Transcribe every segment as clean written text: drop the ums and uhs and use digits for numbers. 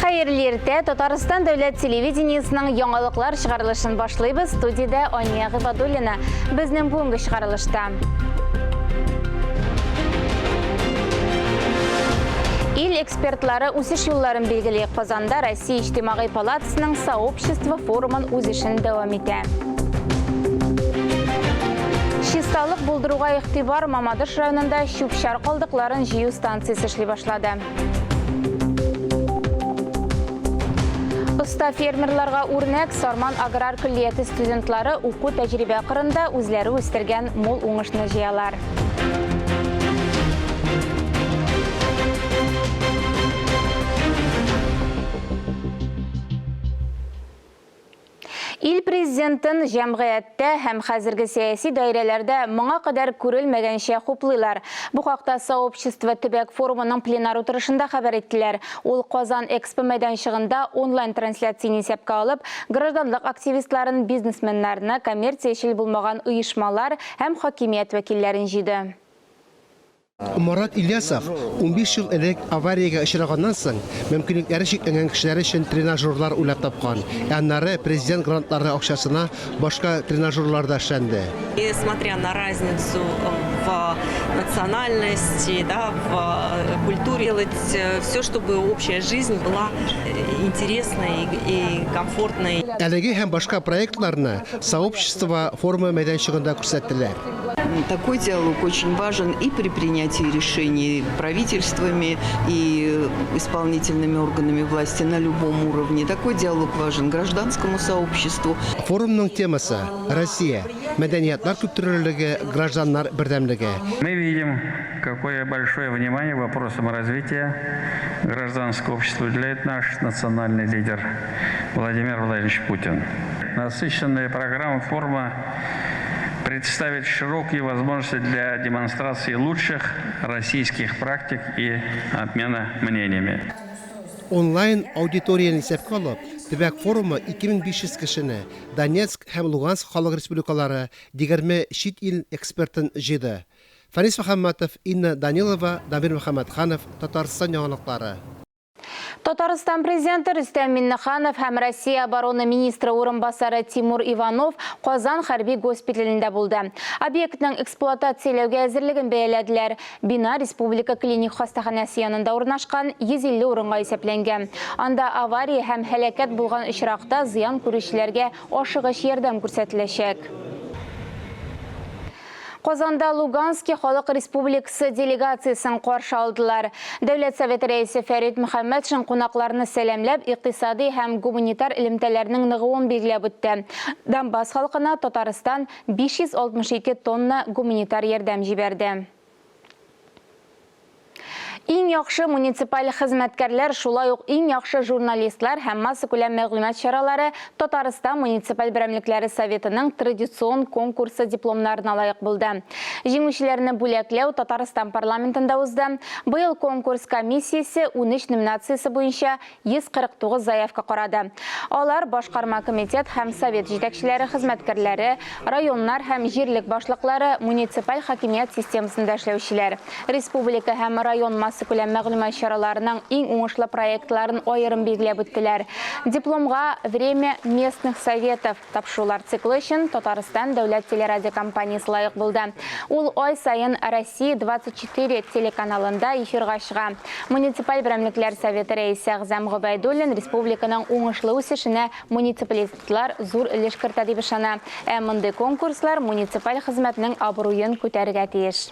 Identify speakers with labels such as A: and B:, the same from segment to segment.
A: Хәерле иртә! Татарстан дәүләт телевидениесының яңалыклар чыгарылышын башлыйбыз. Студиядә Ания Гыйбадуллина. Безнең бүгенге чыгарылышта. Ил экспертлары үсеш юлларын билгели. Казанда Россия Иҗтимагый палатасының сообщество форумын үз эшен дәвам итә. Чисталык булдыруга игътибар Мамадыш районында чүп-чар калдыкларын җыю станциясе эшли башлады. Оста фермерларга үрнәк Сарман аграр көллияте студентлары уку тәҗрибә кырында үзләре үстергән мул уңышны җыялар. Ил Президентын җәмгыятьтә һәм хәзерге сәяси даирәләрдә моңа кадәр күрелмәгәнчә хуплыйлар. Бу хакта Сообщество төбәк форумының пленар утырышында хәбәр иттеләр. Ул Казан Экспо мәйданчыгында онлайн-трансляцияне исәпкә алып, гражданлык активистларын, бизнесменнарны, коммерциячел булмаган оешмалар һәм хакимият вәкилләрен җыйды.
B: Марат Ильясов 15 ел элек авариягә очраганнан соң, мөмкинлекләре чикләнгән кешеләр өчен тренажерлар уйлап тапкан. Ә аннары президент грантлары акчасына башка тренажерлар да эшләнде.
C: И смотря на разницу в национальности, да, в культуре, делать все, чтобы общая жизнь была интересной и комфортной.
B: Әлеге һәм башка проектларны Сообщество форумы мәйданчыгында күрсәттеләр.
D: Такой диалог очень важен и при принятии решений правительствами и исполнительными органами власти на любом уровне. Такой диалог важен гражданскому сообществу.
B: Форумның темасы, Россия, мәдәниятлар күптөрлелеге, гражданнар бердәмлеге.
E: Мы видим, какое большое внимание вопросам развития гражданского общества уделяет наш национальный лидер Владимир Владимирович Путин. Насыщенная программа форума представит широкие возможности для демонстрации лучших российских практик и обмена мнениями.
B: Онлайн аудиторияне исәпкә алып, төбәк форумы 2500 кешене, Донецк һәм Луганск халык республикалары, 20 чит ил экспертын җыйды. Фәнис Мөхәммәтов, Инна Данилова, Дамир Мөхәммәтханов, Татарстан яңалыклары.
A: Татарстан Президенты Рөстәм Миңнеханов һәм Россия оборона министры урынбасары Тимур Иванов Казан хәрби госпиталендә булды. Объектның эксплуатацияләүгә әзерлеген бәяләделәр. Бина Республика клиник хастаханәсе янында урнашкан, 150 урынга исәпләнгән. Анда авария һәм һәлакәт булган очракта зыян күрүчеләргә ашыгыч ярдәм күрсәтеләчәк. Казанда Лугански Халык Республикасы делегациясен каршы алдылар. Дәүләт Советы Рәисе Фәрит Мөхәммәтшин кунакларны сәламләп, икътисади һәм гуманитар элемтәләрнең ныгуын билгеләп үтте. Донбасс халкына Татарстан 562 тонна гуманитар ярдәм җибәрде. Иң яхшы муниципаль хезмәткәрләр, шулай ук иң яхшы журналистлар һәм массакүләм мәгълүмат чаралары Татарстан муниципаль берәмлекләре Советының традицион конкурсы дипломнарына лаек булды. Җиңүчеләрне бүләкләү Татарстан парламентында узды. Быел конкурс комиссиясе 13 номинациясе буенча 149 заявка карады. Алар башкарма комитет һәм совет җитәкчеләре хезмәткәрләре, районнар һәм җирлек башлыклары, муниципаль хакимият системасында эшләүчеләр. Республика һәм район массакүләм мәгълүмат чараларының иң уңышлы проектларын аерым билгеләп үттеләр. Дипломга Время местных советов Тапшырулар циклы өчен Татарстан дәүләт телерадиокомпаниясе лаек булды. Ул ай саен Россия 24 телеканалында эфирга чыга. Муниципаль берәмлекләр советы рәисе Әгъзам Гобәйдуллин республиканың уңышлы үсешенә муниципалитетлар зур өлеш кертә дип ышана. Ә мондый конкурслар муниципаль хезмәтнең абруен күтәрергә тиеш.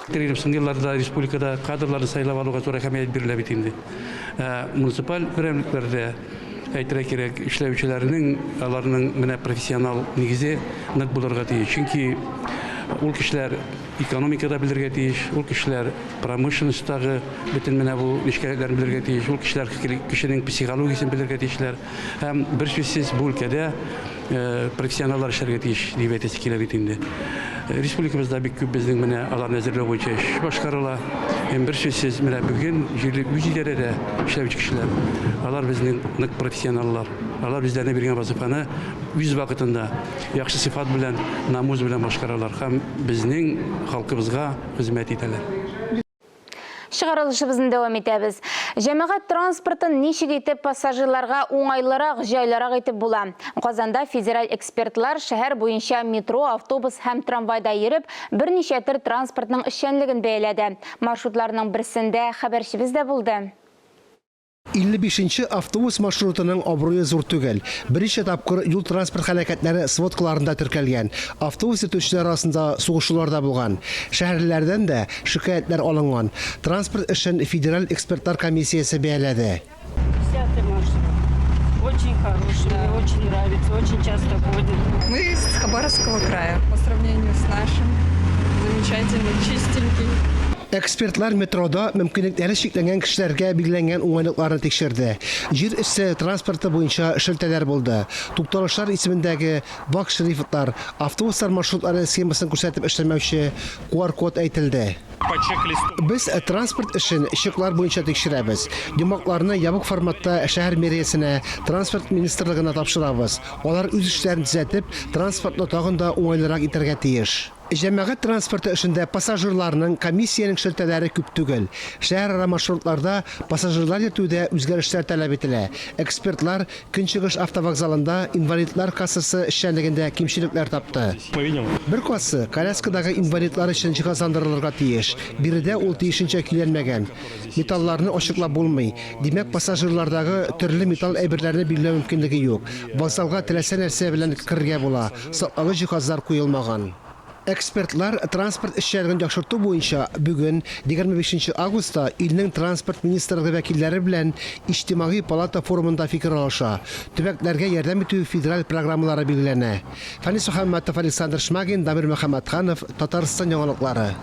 F: Әйтер соңгы елларда республикада кадрларны сайлап алуга зур әһәмият бирелә бит инде. Ә муниципаль берәмлекләрдә әйтергә кирәк, эшләүчеләрнең аларның менә профессионал нигезе нык булырга тиеш. Чөнки ул кешеләр экономикада белергә тиеш, ул кешеләр промышленностьтагы бөтен менә бу нечкәлекләрне белергә тиеш, ул кешеләр кешенең психологиясен белергә тиешләр. Һәм берсүзсез бу өлкәдә профессионаллар эшләргә тиеш дип әйтәсе килә бит инде. Республикабызда бик күп безнең менә аларны әзерләү буенча эш башкарыла. Һәм берсүзсез менә бүген җирле үзидарәдә эшләүче кешеләр, алар безнең нык профессионаллар. Алар үзләренә биргән вазыйфаны үз вакытында, яхшы сыйфат белән, намус белән башкаралар һәм безнең халкыбызга хезмәт итәләр.
A: Чыгарылышыбызны дәвам итәбез. Җәмәгать транспортын ничек итеп пассажирларга уңайлырак, җайлырак итеп була? Казанда федераль экспертлар шәһәр буенча метро, автобус һәм трамвайда йөреп, берничә төр транспортның эшчәнлеген бәяләде. Маршрутларның берсендә хәбәрчебез дә булды.
B: 55 нче автобус маршрутының абруе зур түгел. Берничә тапкыр юл-транспорт һәлакәтләре сводкаларында теркәлгән. Автобус йөртүчеләр арасында сугышулар да булган. Шәһәрлеләрдән дә шикаятьләр алынган. Транспорт эшен федераль экспертлар комиссиясе бәяләде.
G: Десятый маршрут. Очень хороший, мне очень нравится, очень часто ходим.
H: Мы из Хабаровского края. По сравнению с нашим, замечательный, чистенький.
B: Экспертлар метрода мөмкинлекләре чикләнгән кешеләргә билгеләнгән уңайлыкларны тикшерде. Җир өсте транспорты буенча шелтәләр булды. Тукталышлар исемендәге вак шрифтлар, автобуслар маршрутлары схемасын күрсәтеп эшләмәүче QR-код әйтелде. Без транспорт эшен чеклар буенча тикшерәбез. Йомгакларны ябык форматта шәһәр мэриясенә, транспорт министрлыгына тапшырабыз. Алар үз эшләрен төзәтеп, транспортны тагын да уңайлырак итәргә тиеш. Җәмәгать транспорты эшендә пассажирларның, комиссиянең шелтәләре күп түгел. Шәһәрара маршрутларда пассажирлар йөртүдә үзгәрешләр таләп ителә. Экспертлар Көнчыгыш автовокзалында инвалидлар кассасы эшчәнлегендә кимчелекләр тапты. Бер касса коляскадагы инвалидлар өчен җиһазландырылырга тиеш. Биредә ул тиешенчә көйләнмәгән. Металларны ачыклап булмый. Димәк, пассажирлардагы төрле металл әйберләрне билгеләү мөмкинлеге юк. Вокзалга теләсә нәрсә белән керергә була, саклагыч җиһазлар куелмаган. Экспертлар транспорт эшчәнлеген яхшырту буенча бүген, 25 нче августта, илнең Транспорт министрлыгы вәкилләре белән Иҗтимагый палата форумында фикер алыша. Төбәкләргә ярдәм итү федераль программалары билгеләнә. Фәнис Мөхәммәтов, Александр Шмагин, Дамир Мөхәммәтханов, Татарстан яңалыклары.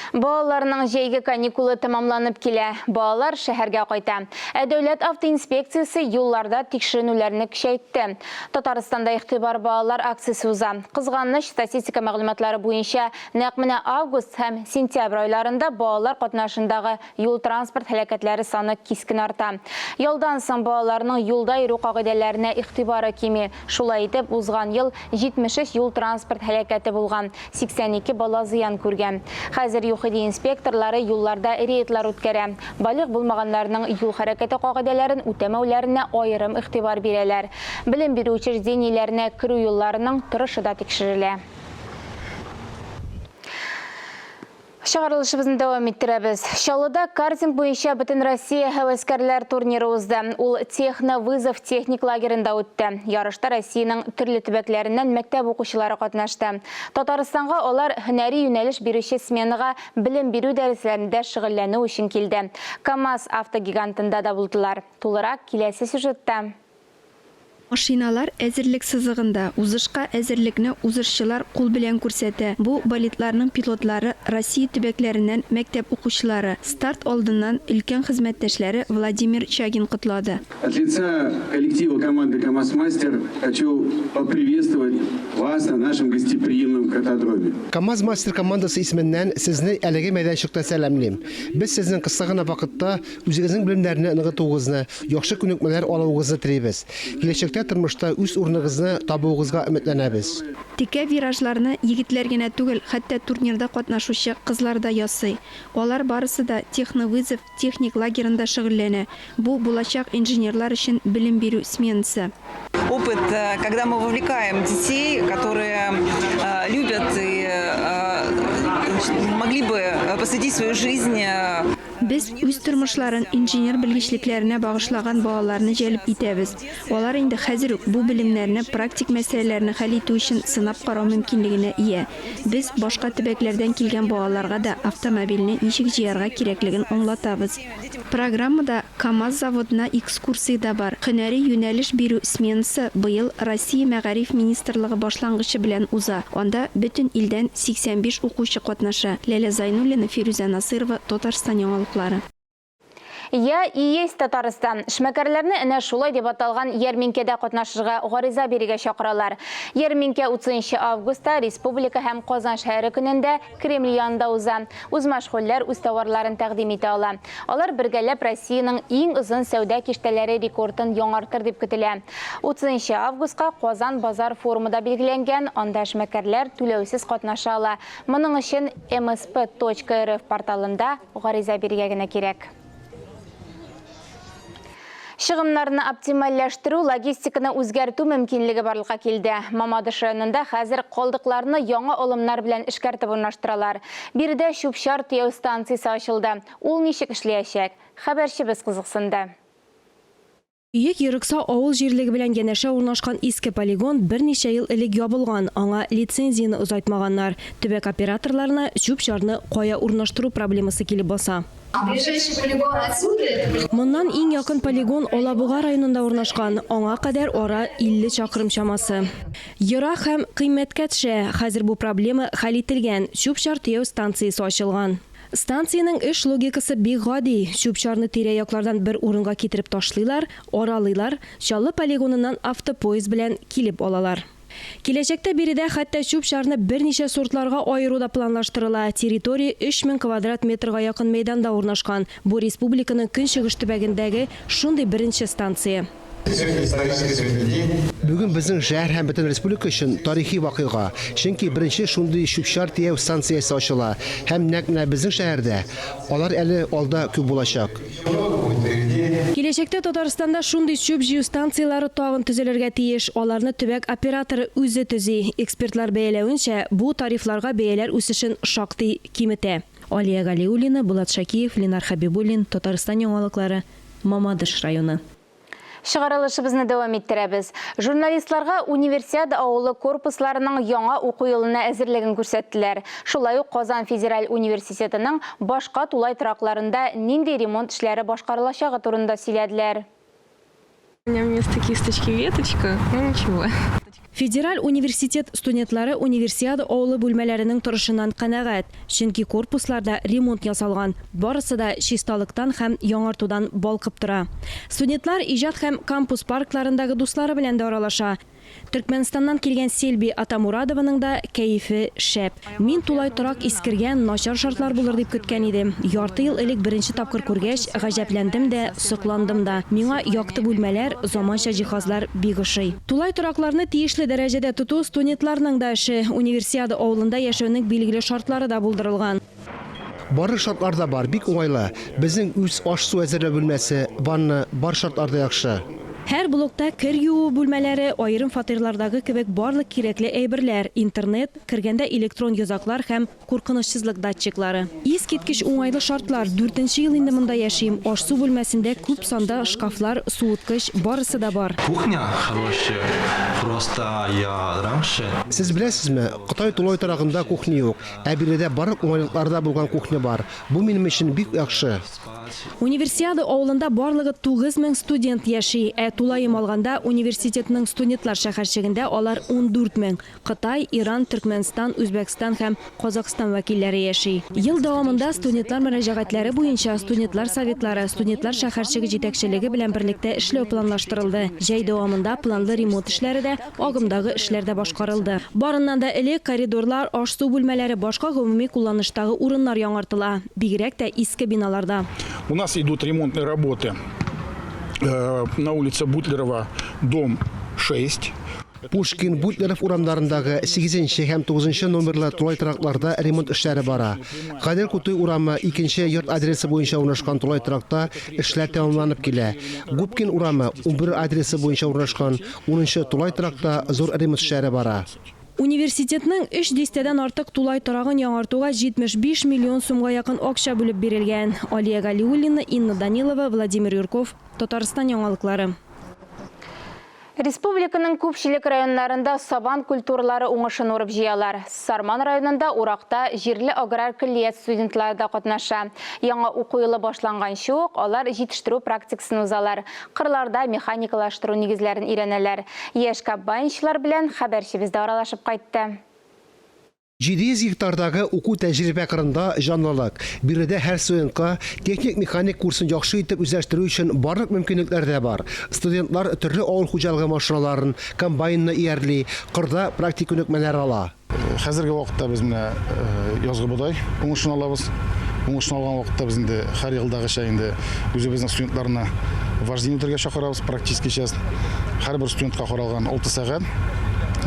A: Балаларның җәйге каникулы тәмамланып килә. Балалар шәһәргә кайта. Ә Дәүләт автоинспекциясе юлларда тикшеренүләрне көчәйтте. Татарстанда Игътибар балалар акциясе уза. Кызганыч, статистика мәгълүматлары буенча, нәкъ менә август һәм сентябрь айларында балалар катнашындагы юл-транспорт һәлакәтләре саны кискен арта. Ялдан соң балаларның юлда йөрү кагыйдәләренә игътибары кими. Шулай итеп, узган ел 73 юл-транспорт һәлакәте булган, 82 бала зыян күргән. Хәзер ЮХИДИ инспекторлары юлларда рейдлар үткәрә. Балигъ булмаганнарның юл хәрәкәте кагыйдәләрен үтәмәүләренә аерым игътибар бирәләр. Белем бирү учреждениеләренә керү юлларының торышы да тикшерелә. Чыгарылышыбызны дәвам иттерәбез. Чаллыда картинг буенча Бөтенроссия һәвәскәрләр турниры узды. Ул Техно-вызов техник лагеренда үтте. Ярышта Россиянең төрле төбәкләреннән мәктәп укучылары катнашты. Татарстанга алар һөнәри юнәлеш бирүче сменага белем бирү дәресләрендә шөгыльләнү өчен килде. КАМАЗ автогигантында да булдылар. Тулырак киләсе сюжетта.
I: Машиналар әзерлек сызыгында. Узышка әзерлекне узышчылар кул белән күрсәтә. Бу болидларның пилотлары, Россия төбәкләреннән мәктәп укучылары. Старт алдыннан өлкән хезмәттәшләре Владимир Чагин котлады.
J: От лица коллектива команды КАМАЗ-Мастер хочу поприветствовать вас на нашем гостеприимном картодроме.
B: КАМАЗ-Мастер командасы исеменнән сезне әлеге мәйданчыкта сәламлим. Без сезнең кыска гына вакытта Үзегезнең белемнәрне ныгытуыгызны, яхшы күнекмәләр алуыгызны телибез. Киләчәктә тормышта үз урыныгызны табуыгызга өметләнәбез.
I: Текә виражларны егетләр генә түгел, хәтта турнирда катнашучы кызлар да ясый. Алар барысы да Техновызов техник лагерында шөгыльләнә. Бу, булачак инженерлар өчен белем бирү сменасы.
C: Опыт, когда мы вовлекаем детей, которые любят и могли бы посвятить свою жизнь.
I: Без үз тормышларын инженер белгечлекләренә багышлаган балаларны җәлеп итәбез. Алар инде хәзер үк бу белемнәрне практик мәсьәләләрне хәл итү өчен сынап карау мөмкинлегенә ия. Без башка төбәкләрдән килгән балаларга да автомобильне ничек җыярга кирәклеген аңлатабыз. Программада КАМАЗ заводына экскурсия дә бар. Һөнәри юнәлеш бирү сменасы быел Россия Мәгариф министрлыгы башлангычы белән уза, анда бөтен илдән 85 укучы катнаша. Ләлә Зайнуллина, Фирүзә Насыйрова, Татарстан яңалыклары.
A: Я и есть Татарстан. Эшмәкәрләрне әнә шулай дип аталган ярминкәдә катнашырга гариза бирергә чакыралар. Ярминкә 30 нчы августта Республика һәм Казан шәһәре көнендә Кремль янында уза. Үзмәшгульләр үз товарларын тәкъдим итә ала. Алар бергәләп Россиянең иң озын сәүдә киштәләре рекордын яңартыр дип көтелә. 30 нчы августка Казан базар форумы да билгеләнгән, анда эшмәкәрләр түләүсез катнаша ала. Моның өчен msp точка rf порталында гариза бирергә генә кирәк. Чыгымнарны оптимальләштерү, логистиканы үзгәртү мөмкинлеге барлыкка килде. Мамадыш районында хәзер калдыкларны яңа алымнар белән эшкәртеп урнаштыралар. Биредә чүп-чар төяү станциясе ачылды. Ул ничек эшләячәк? Хәбәрчебез кызыксынды.
K: Бөек Ерыкса авыл җирлеге белән янәшә урнашкан иске полигон берничә ел элек ябылган, аңа лицензияне озайтмаганнар. Төбәк операторларына чүп-чарны кая урнаштыру проблемасы килеп баса.
L: Ближайший полигон отсюда это.
K: Моннан иң якын полигон Алабуга районында урнашкан, аңа кадәр ара 50 чакрым чамасы. Ерак һәм кыйммәткә төшә. Хәзер бу проблема хәл ителгән, чүп-чар төяү станциясе ачылган. Станциянең эш логикасы бик гади, чүп-чарны тирә-яклардан бер урынга китереп ташлыйлар, аралыйлар, Чаллы полигоныннан автопоезд белән килеп алалар. Киләчәктә биредә хәтта чүп-чарны берничә сортларга аеру да планлаштырыла. Территория 3000 квадрат метрга якын мәйданда урнашкан. Бу республиканың көнчыгыш төбәгендәге шундый беренче станция.
B: Бүген безнең шәһәр һәм бөтен республика өчен тарихи вакыйга, чөнки беренче шундый чүп-чар төяү станциясе ачыла һәм нәкъ менә безнең шәһәрдә. Алар әле алда күп булачак.
K: Киләчәктә Татарстанда шундый чүп җыю станцияләре тагын төзелергә тиеш. Аларны төбәк операторы үзе төзи. Экспертлар бәяләвенчә, бу тарифларга бәяләр үсешен шактый киметә. Алия Галиуллина, Булат Шакиев, Ленар Хәбибуллин, Татарстан яңалыклары, Мамадыш районы.
A: Чыгарылышыбызны дәвам иттерәбез. Журналистларга Универсиада авылы корпусларының яңа уку елына әзерлеген күрсәттеләр. Шулай ук Казан федераль университетының башка тулай торакларында нинди ремонт эшләре башкарылачагы турында сөйләделәр.
H: У меня вместо кисточки веточка, ну ничего.
K: Федераль университет студентлары Универсиада авылы бүлмәләренең торышыннан канәгать, чөнки корпусларда ремонт ясалган, барысы да чисталыктан һәм яңартудан балкып тора. Студентлар иҗат һәм кампус паркларындагы дуслары белән дә аралаша. Төркмәнстаннан килгән Сельби Атамурадованың да кәефе шәп. Мин тулай торак искергән, начар шартлар булыр дип көткән идем. Ярты ел элек беренче тапкыр күргәч, гаҗәпләндем дә, сокландым да. Миңа якты бүлмәләр, заманча җиһазлар бик ошый. Тулай торакларны тиешле дәрәҗәдә тоту студентларның да эше. Универсиада авылында яшәүнең билгеле шартлары да булдырылган.
B: Барлык шартлар да бар, бик уңайлы. Безнең үз аш-су әзерләү бүлмәсе, ванна, бар шартлар да яхшы.
K: Һәр блокта кер юу бүлмәләре, аерым фатирлардагы кебек барлык кирәкле әйберләр, интернет, кергәндә электрон йозаклар һәм куркынычсызлык датчиклары. Искиткеч уңайлы шартлар, дүртенче ел инде монда яшим, аш-су бүлмәсендә күп санда шкафлар, суыткыч, барысы да бар.
M: Кухня хорошая, просто я раньше.
B: Сез беләсезме, Кытай тулай торагында кухня юк. Ә биредә барлык уңайлыклары да булган кухня бар. Бу минем өчен бик яхшы.
K: Универсиада авылында барлыгы 9000 студент яши. Ә тулаем алганда, университетның студентлар шәһәрчегендә алар 14 мең. Кытай, Иран, Төркмәнстан, Үзбәкстан һәм Казакъстан вәкилләре яши. Ел дәвамында студентлар мөрәҗәгатьләре буенча студентлар советлары, студентлар шәһәрчеге җитәкчелеге белән берлектә эшләү планлаштырылды. Җәй дәвамында планлы ремонт эшләре дә, Агымдагы эшләр дә башкарылды. Барыннан да элек, коридорлар, аш-су бүлмәләре, башка гомуми кулланыштагы урыннар яңартыла. Бигрәк тә иске биналарда.
N: У нас идут ремонтные работы на улице Бутлерова, дом 6.
B: Пушкин, Бутлеров урамнарындагы сигезенче һәм тугызынчы номерлы тулай торакларда ремонт эшләре бара. Гадел Кутуй урамы икенче йорт адресы буенча урнашкан тулай торакта эшләр тәмамланып килә. Губкин урамы 11 адресы буенча урнашкан Унынчы тулай торакта зур ремонт эшләре бара.
K: Университетның өч дистәдән артык тулай торагын яңартуга 75 миллион сумга якын акча бүлеп бирелгән. Алия Галиуллина, Инна Данилова, Владимир Юрков, Татарстан яңалыклары.
A: Республиканың күпчелек районнарында сабан культуралары уңышын урып җыялар. Сарман районында уракта җирле аграр көллият студентлары да катнаша. Яңа уку елы башланганчы ук алар җитештерү практикасын узалар, кырларда механикалаштыру нигезләрен өйрәнәләр. Яшь комбайнчылар белән хәбәрчебез дә аралашып кайтты.
B: 700 гектардагы уку-тәҗрибә кырында җанлылык. Биредә һәр студентка техник-механик курсын яхшы итеп үзләштерү өчен барлык мөмкинлекләр дә бар. Студентлар төрле авыл хуҗалыгы машиналарын, комбайнны иярли, кырда практик күнекмәләр ала.
N: Хәзерге вакытта без менә язгы бодай уңышын алабыз. Уңышын алган вакытта без инде һәр елдагыча инде үзебезнең студентларны вождение үтәргә чакырабыз, практический часть. Һәрбер студентка каралган 6 сәгать.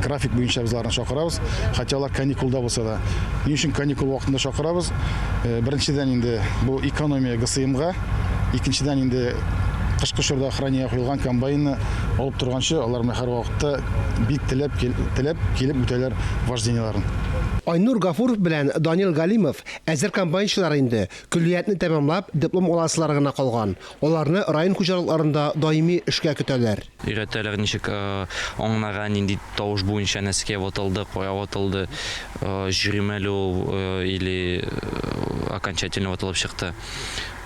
N: График буенча без аларны чакырабыз, хотя алар каникулда булса да. Ни өчен каникул вакытында чакырабыз? Э, беренчедән инде бу экономия ГСМга, икенчедән инде кышкы чорда хранение куелган комбайнны алып торганчы, алар менә һәрвакытта бик теләп теләп килеп үтәләр вождениеләрен.
B: Айнур Гафуров белән Данил Галимов әзер комбайнчылар инде, көллиятне тәмамлап, диплом аласылары гына калган. Аларны район хуҗалыкларында даими эшкә көтәләр.
O: Өйрәтәләр ничек аңнарга, нинди тавыш буенча нәрсәгә ватылды, кая ватылды, җөриме әле ул или окончательно ватылып чыкты.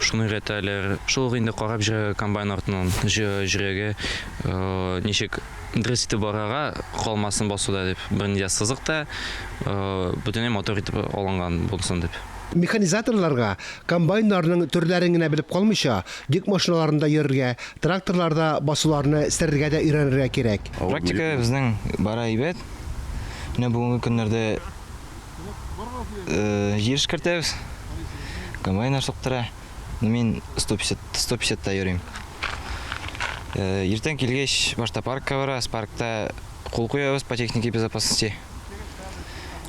O: Шуны өйрәтәләр. Шул ук инде карап җөрергә комбайн артыннан җөрергә, ничек дөрес итеп барырга, калмасын басуда дип. Бернинди дә сызык та, бөтенләй матур итеп алынган булсын дип.
B: Механизаторларга комбайннарның төрләрен генә белеп калмыйча, йөк машиналарында йөрергә, тракторларда басуларны сөрергә дә өйрәнергә кирәк.
P: Практика безнең бара әйбәт. Менә бүгенге көннәрдә җир эшкәртәбез. Комбайннар суктыра. Ну, мин 150, 150 та йөрим. Иртән килгәч, башта паркка барабыз, паркта кул куябыз по технике безопасности.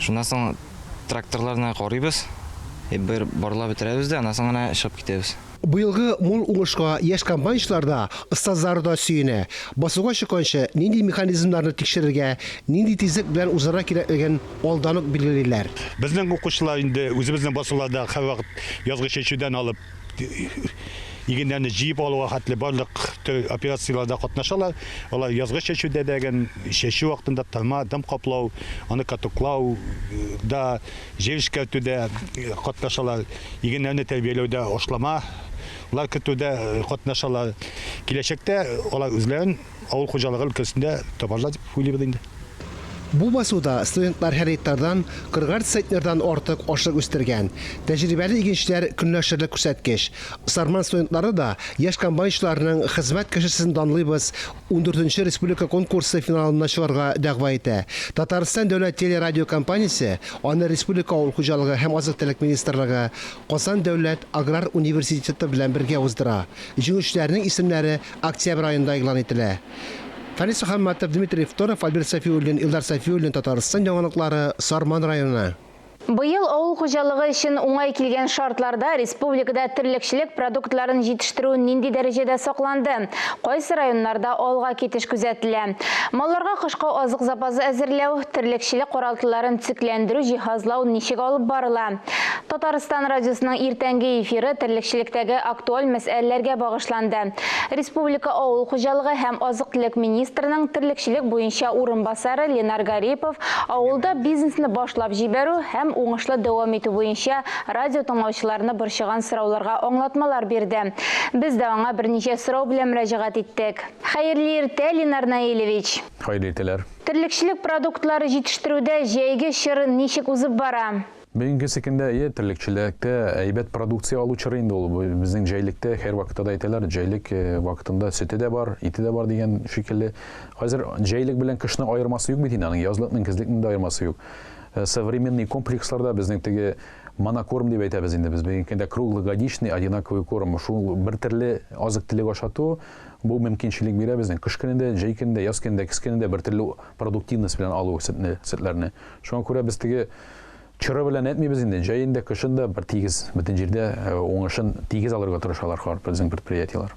P: Шуннан соң Тракторларны карыйбыз, бер барлап бетерәбез дә, аннан соң гына чыгып китәбез.
B: Быелгы мул уңышка яшь комбайнчылар да, остазлары да сөенә. Басуга чыкканчы нинди механизмнарны тикшерергә, нинди тизлек белән узарга кирәклеген алдан ук билгелиләр.
Q: Безнең укучылар инде үзебезнең басуларда һәрвакыт язгы чәчүдән алып игеннәрне җыеп алуга хәтле барлык төр операцияләрдә катнашалар. Алар язгы чәчүдә дә, чәчү вакытында тырма, дым каплау, аны катоклау да, җир эшкәртүдә катнашалар. Игеннәрне тәрбияләүдә ашлама лар кертүдә катнашалар. Киләчәктә алар үзләрен авыл хуҗалыгы өлкәсендә табарлар дип уйлыйбыз инде.
B: Бу басуда студентлар һәр гектардан 40 центнердан артык ашлык үстергән. Тәҗрибәле игенчеләр көнләшерлек күрсәткеч. Сарман студентлары да яшь комбайнчыларның хезмәт кешесен данлыйбыз ундүртенче республика конкурсы финалына чыгарга дәгъва итә. Татарстан дәүләт телерадиокомпаниясе аны республика авыл хуҗалыгы һәм азык-төлек министрлыгы, Казан дәүләт аграр университеты белән бергә уздыра. Җиңүчеләрнең исемнәре октябрь аенда игълан ителә. Фәнис Мөхәммәтов, Дмитрий Второв, Альберт Сафиуллин, Илдар Сафиуллин, Татарстан яңалыклары, Сарман районы.
A: Быел авыл хуҗалыгы өчен уңай килгән шартларда республикада терлекчелек продуктларын җитештерү нинди дәрәҗәдә сакланды? Кайсы районнарда алга китеш күзәтелә? Малларга кышкы азык запасы әзерләү, терлекчелек каралтыларын төзекләндерү, җиһазлау ничек алып барыла? Татарстан радиосының иртәнге эфиры терлекчелектәге актуаль мәсьәләләргә багышланды. Республика авыл хуҗалыгы һәм азык-төлек министрының терлекчелек буенча урынбасары Ленар Гарипов авылда бизнесны башлап җибәрү һәм уңышлы дәвам итү буенча радио тыңлаучыларны борчыган сорауларга аңлатмалар бирде. Без дә аңа берничә сорау белән мөрәҗәгать иттек. Хәерле иртә, Ленар Наилевич!
R: Хәерле иртәләр!
A: Терлекчелек продуктлары җитештерүдә җәйге чор ничек узып бара?
R: Бүгенгесе көндә, әйе, терлекчелектә әйбәт продукция алу чоры инде ул. Безнең җәйлектә һәрвакытта да әйтәләр, җәйлек э, вакытында сөте дә бар, ите дә бар дигән шикелле. Хәзер җәйлек белән кышны аермасы юк бит инде аның, язлыкның, көзлекнең дә аермасы юк. Э, современный комплексларда безнең теге монокорм дип әйтәбез инде без бүгенге көндә круглогодичный одинаковый корм. Шул бер төрле азык-төлек ашату бу мөмкинчелек бирә безнең кыш көнендә, җәй көнендә, яз көнендә, көз көнендә бер төрле продуктивность белән алу сөтне, сөтләрне. Шуңа күрә без теге чоры белән әйтмибез инде, җәен дә, кышын да бер тигез, бөтен җирдә э, уңышын тигез алырга тырышалар хар безнең предприятиеләр.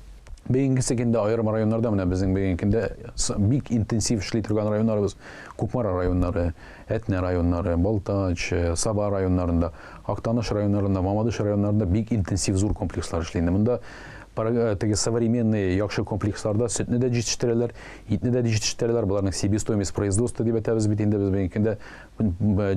R: Бүгенгесе көндә аерым районнарда менә безнең бүгенге көндә бик интенсив эшли торган районнарыбыз Кукмара районнары, Әтнә районнары, Балтач, э, Саба районнарында, Актаныш районнарында, Мамадыш районнарында бик интенсив зур комплекслар эшли инде. Монда э, теге современный яхшы комплексларда сөтне дә җитештерәләр, Итне дә җитештерәләр, боларның себестоимость производства дип әйтәбез бит инде без бүгенге көндә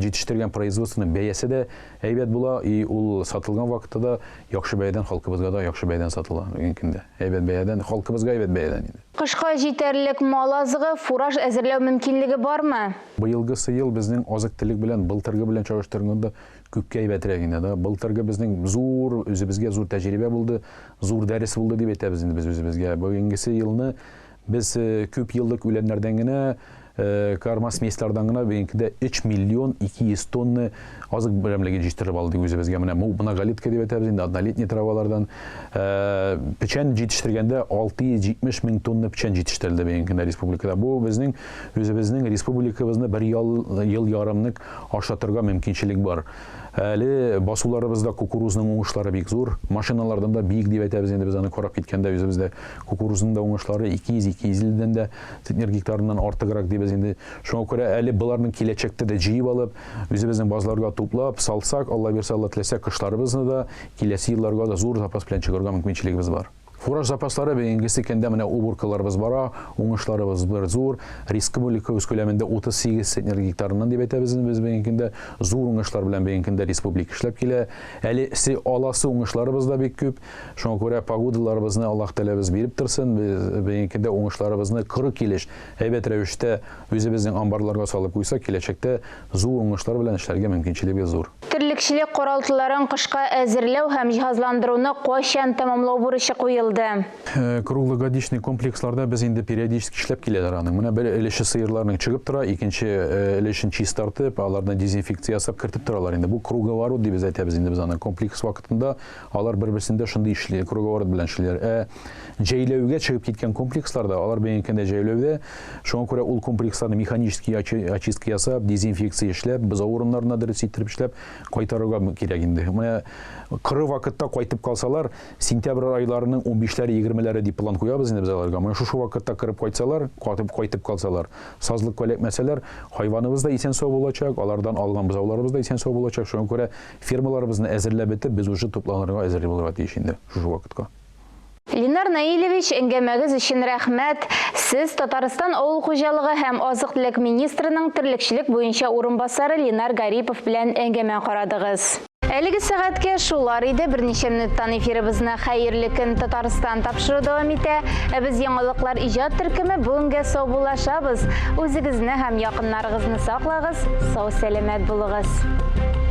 R: җитештергән производствоның бәясе дә әйбәт була, и ул сатылган вакытта да яхшы бәядән халкыбызга да яхшы бәядән сатыла бүгенге көндә. Әйбәт бәядән, халкыбызга әйбәт бәядән инде.
A: Кышка җитәрлек мал азыгы, фураж әзерләү мөмкинлеге бармы?
R: Быелгысы ел безнең азык-төлек белән былтыргы белән чагыштырганда күпкә әйбәтрәк инде, да. Былтыргы безнең зур, үзебезгә зур тәҗрибә булды, зур дәрес булды дип әйтәбез инде без үзебезгә. Бүгенгесе елны без күп еллык үләннәрдән генә Корма смесьлардан гына бүгенге 3 миллион 200 тонна азык берәмлеге җитештереп алдык үзебезгә. Менә бу многолетка дип әйтәбез инде, однолетний травалардан. Печән җитештергәндә 670 мең тонна печән җитештерелде бүгенге көндә республикада. Бу безнең үзебезнең республикабызны бер ел ярымнык ашатырга мөмкинчелек бар. Әле басуларыбызда кукурузның уңышлары бик зур. Машиналардан да биек дип әйтәбез инде без аны карап киткәндә үзебездә кукурузның да уңышлары 200-250 дән дә центнер гектарыннан артыграк дибез инде. Шуңа күрә әле боларның киләчәктә дә җыеп алып, үзебезнең базларга туплап салсак, Алла бирсә, Алла теләсә, кышларыбызны да, киләсе елларга да зур запас белән чыгарга мөмкинчелегебез бар. Фураж запаслары бүгенгесе көндә менә уборкаларыбыз бара, уңышларыбыз бер зур. Республика үз күләмендә 38 центнер гектарыннан дип әйтәбез инде без бүгенге көндә. Зур уңышлар белән бүгенге көндә республика эшләп килә. Әле аласы уңышларыбыз да бик күп. Шуңа күрә погодаларыбызны Аллаһ Тәгаләбез биреп торсын. Без бүгенге көндә уңышларыбызны коры килеш, әйбәт рәвештә үзебезнең амбарларга салып куйсак, киләчәктә зур уңышлар белән эшләргә мөмкинчелегебез зур.
A: Терлекчелек каралтыларын кышка әзерләү һәм җиһазландыруны кайчан тәмамлау бурычы куелды?
R: Круглогодичный комплексларда без инде периодически эшләп киләләр аның. Менә бер өлеше сыерларның чыгып тора, икенче өлешен чистартып, аларны дезинфекция ясап кертеп торалар инде. Бу круговорот дип без әйтәбез инде без аны. Комплекс вакытында алар бер-берсендә шундый эшли, круговорот белән эшлиләр. Ә җәйләүгә чыгып киткән комплексларда, алар бүгенге көндә җәйләүдә, шуңа күрә ул комплексларны механический очистка ясап, дезинфекция эшләп, бозау урыннарына дөрес иттереп эшләп кайтарырга кирәк инде. Менә коры вакытта кайтып калсалар, сентябрь айларының унбишләре, егермеләре дип план куябыз инде без аларга. Менә шушы вакытта кереп кайтсалар, кайтып, кайтып калсалар, сазлыкка эләкмәсәләр, хайваныбыз да исән-сау булачак, алардан алган бозауларыбыз да исән-сау булачак. Шуңа күрә фермаларыбызны әзерләп бетеп, без уже тупланырга әзер булырга тиеш инде шушы вакытка.
A: Ленар Наилевич, әңгәмәгез өчен рәхмәт. Сез Татарстан авыл хуҗалыгы һәм азык-төлек министрының терлекчелек буенча урынбасары Ленар Гарипов белән әңгәмә карадыгыз. Әлеге сәгатькә шулар иде. Берничә минуттан эфирыбызны Хәерле көн, Татарстан тапшыруы дәвам итә. Ә без Яңалыклар иҗат төркеме бүгенгә саубуллашабыз. Үзегезне һәм якыннарыгызны саклагыз, сау-сәламәт булыгыз.